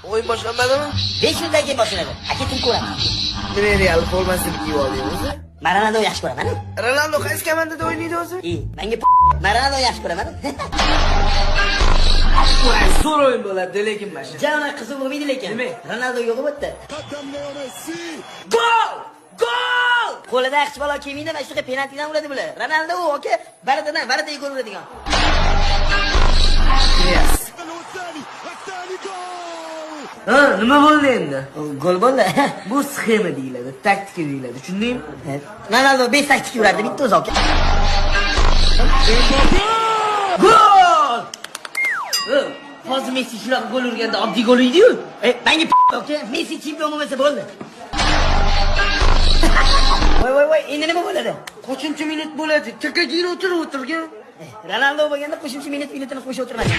O'yin boshlanmadimi? 5 minutdan keyin boshlanadi. Aka, kim ko'radi? Nima, Real formasini kiyib olding o'zi? Man Ronaldo yaxshi ko'raman. Ronaldo qaysi komandada o'ynaydi o'zi? E, menga man Ronaldo yaxshi ko'raman. Zo'r o'yin bo'ladi, lekin mana shu. Jana qiziq bo'lmaydi lekin. Nima? Ronaldo yo'q bu yerda. قدم ليو ميسي. Gol! Gol! Qo'lida hech balo kelmaydi, mana shunaqa penaltidan uradi bular. Ronaldo u aka, varatadan varataga gol uradigan. Yes. والثاني، الثاني، جول! Ha, nima bo'ldi endi? Gol bo'ldi. Bu sxema deyiladi, taktika deyiladi, tushundingmi? Ronaldo 5 taktika uradi bitta o'zi aka. Gol! Ha, hozir Messi shunaqa gol urganda oddiy gol edi-yu. E, menga aka, Messi chempion bo'lmasa bo'ldi. Voy voy voy, endi nima bo'ladi? Qo'shimcha minut bo'ladi. Takagina o'tirib o'tirgan. Ronaldo bo'lganda qo'shimcha minut minutini qo'shib o'tirmaydi.